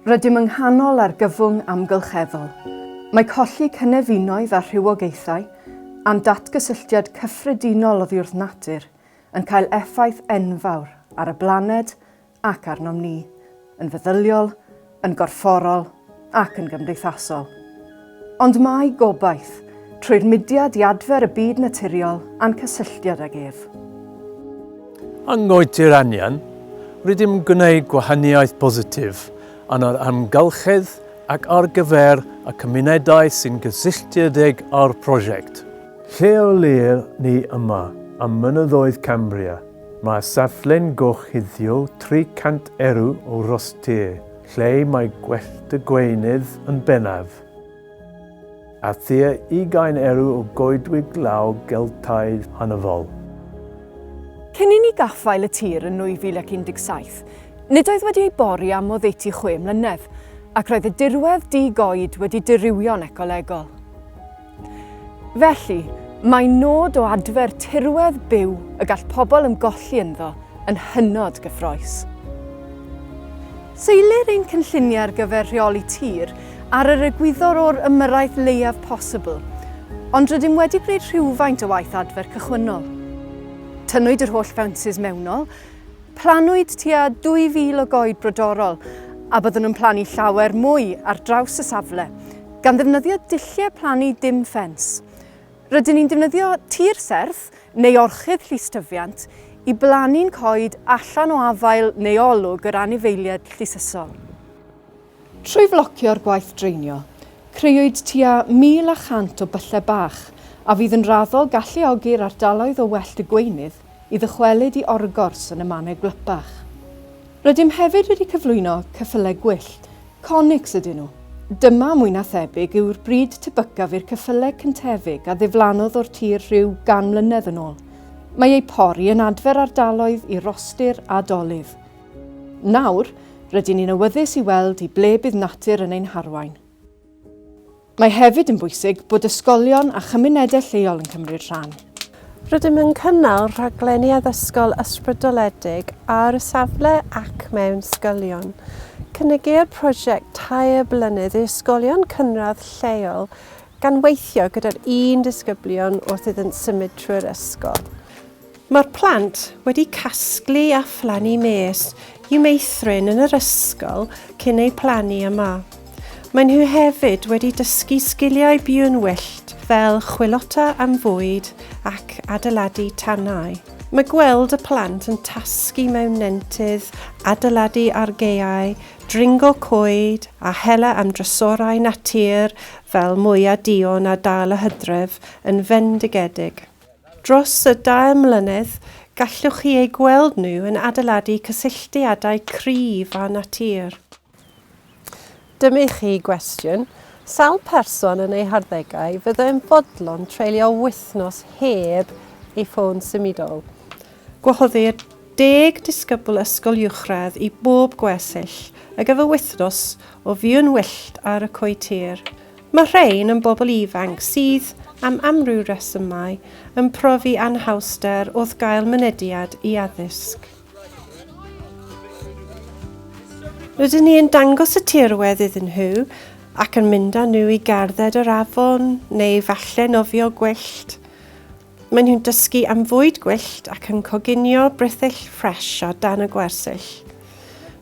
Rydym yng nghanol argyfwng amgylcheddol. Mae colli cynefinoedd a rhywogaethau, a'n datgysylltiad cyffredinol oddi wrth natur, yn cael effaith enfawr ar y blaned ac arnom ni, yn feddyliol, yn gorfforol ac yn gymdeithasol. Ond mae gobaith, trwy'r mudiad i adfer y byd naturiol a'n cysylltiad ag ef. Yng Nghoetir Anian, rydym yn gwneud gwahaniaeth positif yn yr amgylchedd ac ar gyfer y cymunedau sy'n gysylltiedig â'r prosiect. Lleolir ni yma ym Mynyddoedd Cambria. Mae'r safle'n gorchuddio 300 erw o rostir, lle mae gwellt y gweunydd yn bennaf. A thua ugain erw o goedwig law Geltaidd hynafol. Cyn i ni gaffael y tir yn 2017, nid oedd wedi ei bori am oddeutu chwe mlynedd, ac roedd y dirwedd di-goed wedi dirywio'n ecolegol. Felly, mae nod o adfer tirwedd byw y gall pobl ymgolli ynddo yn hynod gyffrous. Seilir ein cynlluniau ar gyfer rheoli tir ar yr egwyddor o'r ymyrraeth leiaf posibl, ond rydym wedi gwneud rhywfaint o waith adfer cychwynnol. Tynnwyd yr holl ffensys mewnol, plannwyd tua 2,000 o goed brodorol, a byddwn yn plannu llawer mwy ar draws y safle, gan ddefnyddio dulliau plannu dim ffens. Rydyn ni'n defnyddio tir serth neu orchudd llystyfiant i blannu'n coed allan o afael neu olwg yr anifeiliaid llysysol. Trwy flocio'r gwaith draenio, crëwyd tua 1,100 o byllau bach a fydd yn raddol galluogi'r ardaloedd o wellt y gweunydd i ddychwelyd i orgors yn y mannau gwlypach. Rydym hefyd wedi cyflwyno ceffylau gwyllt, Conics ydyn nhw. Dyma, mwy na thebyg, yw'r brîd tebycaf i'r ceffylau cyntefig a ddiflannodd o'r tir rhyw gan mlynedd yn ôl. Mae eu pori yn adfer ardaloedd i rostir a dolydd. Nawr, rydyn ni'n awyddus i weld i ble bydd natur yn ein harwain. Mae hefyd yn bwysig bod ysgolion a chymunedau lleol yn cymryd rhan. Rydym yn cynnal rhaglenni addysgol ysbrydoledig ar y safle ac mewn ysgolion. Cynigir prosiect tair blynedd i ysgolion cynradd lleol gan weithio gyda'r un disgyblion wrth iddynt symud trwy'r ysgol. Mae'r plant wedi casglu a phlannu mes i'w meithrin yn yr ysgol cyn eu plannu yma. Maen nhw hefyd wedi dysgu sgiliau byw'n wyllt fel chwilota am fwyd ac adeiladu tanau. Mae gweld y plant yn tasgu mewn nentydd, adeiladu argaeau, dringo coed a hela am drysorau natur fel mwyar duon a dail y hydref yn fendigedig. Dros y dair mlynedd, gallwch chi eu gweld nhw yn adeiladu cysylltiadau cryf â natur. Dyma i chi gwestiwn, sawl person yn eu harddegau fyddai'n fodlon treulio wythnos heb ei ffôn symudol? Gwahoddir deg disgybl ysgol uwchradd i bob gwersyll ar gyfer wythnos o fyw'n wyllt ar y coetir. Mae rhain yn bobl ifanc sydd, am amryw resymau, yn profi anhawster wrth gael mynediad i addysg. Rydyn ni yn dangos y tirwedd iddyn nhw ac yn mynd â nhw i gerdded yr afon neu falle nofio gwyllt. Maen nhw'n dysgu am fwyd gwyllt ac yn coginio brithyll ffresh o dan y gwersyll.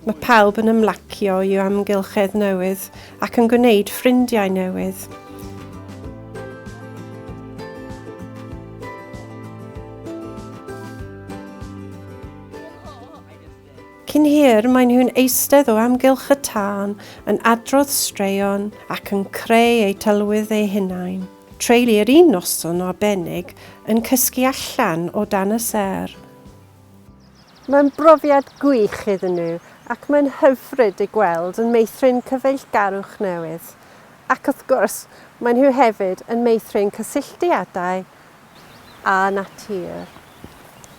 Mae pawb yn ymlacio i'w amgylchedd newydd ac yn gwneud ffrindiau newydd. Cyn hir, maen nhw'n eistedd o amgylch y tân, yn adrodd straeon ac yn creu eu tylwydd eu hunain. Treulir un noson arbennig yn cysgu allan o dan y sêr. Mae'n brofiad gwych iddyn nhw ac mae'n hyfryd eu gweld yn meithrin cyfeillgarwch newydd. Ac wrth gwrs, maen nhw hefyd yn meithrin cysylltiadau â natur.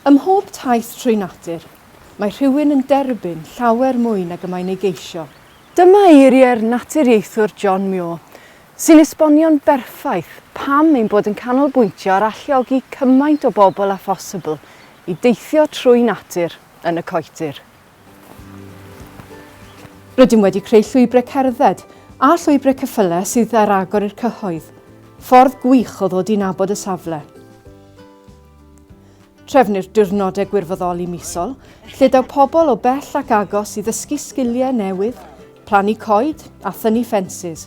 Ym mhob taith trwy natur, mae rhywun yn derbyn llawer mwy nag y mae'n ei geisio. Dyma eiriau'r naturiaethwr John Muir, sy'n esbonio'n berffaith pam ein bod yn canolbwyntio ar alluogi cymaint o bobl â phosibl i deithio trwy natur yn y coetir. Rydym wedi creu llwybrau cerdded a llwybrau ceffylau sydd ar agor i'r cyhoedd, ffordd gwych o ddod i nabod y safle. Trefnir diwrnodau gwirfoddoli misol, lle daw pobl o bell ac agos i ddysgu sgiliau newydd, plannu coed a thynnu ffensys.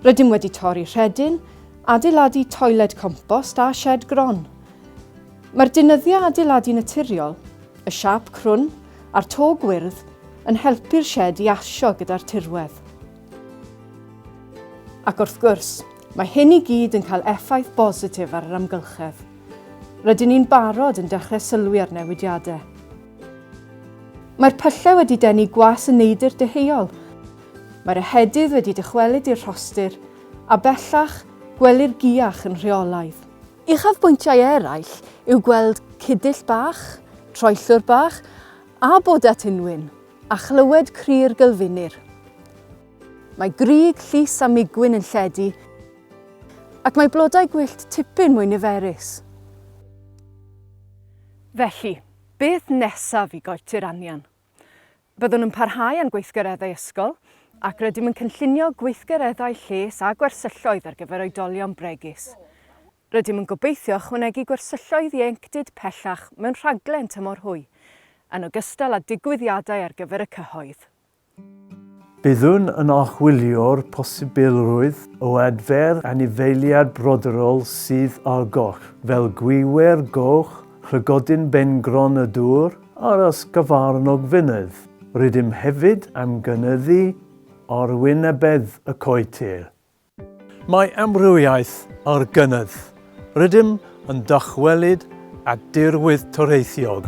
Rydym wedi torri rhedyn, adeiladu toiled compost a sied gron. Mae'r deunyddiau adeiladu naturiol, y siâp crwn a'r to gwyrdd yn helpu'r sied i asio gyda'r tirwedd. Ac wrth gwrs, mae hyn i gyd yn cael effaith bositif ar yr amgylchedd. Rydyn ni'n barod yn dechrau sylwi ar newidiadau. Mae'r pyllau wedi denu gwas y neidr deheuol. Mae'r ehedydd wedi dychwelyd i'r rhostir, a bellach, gwelir gïach yn rheolaidd. Uchafbwyntiau eraill yw gweld cudyll bach, troellwr bach, a boda tinwyn, a chlywed cri'r gylfinir. Mae grug, llus a migwyn yn lledu, ac mae blodau gwyllt tipyn mwy niferus. Felly, Beth nesaf i Goetir Anian? Byddwn yn parhau â'n gweithgareddau ysgol ac rydym yn cynllunio gweithgareddau lles a gwersylloedd ar gyfer oedolion bregus. Rydym yn gobeithio ychwanegu gwersylloedd ieuenctid pellach mewn rhaglen tymor hwy, yn ogystal â digwyddiadau ar gyfer y cyhoedd. Byddwn yn archwilio'r posibilrwydd o adfer anifeiliaid brodorol sydd ar goll, fel gwiwer goch, llygodyn bengron y dŵr a'r ysgyfarnog fynydd. Rydym hefyd am gynyddu arwynebedd y coetir. Mae amrywiaeth ar gynnydd. Rydym yn dychwelyd at dirwydd toreithiog.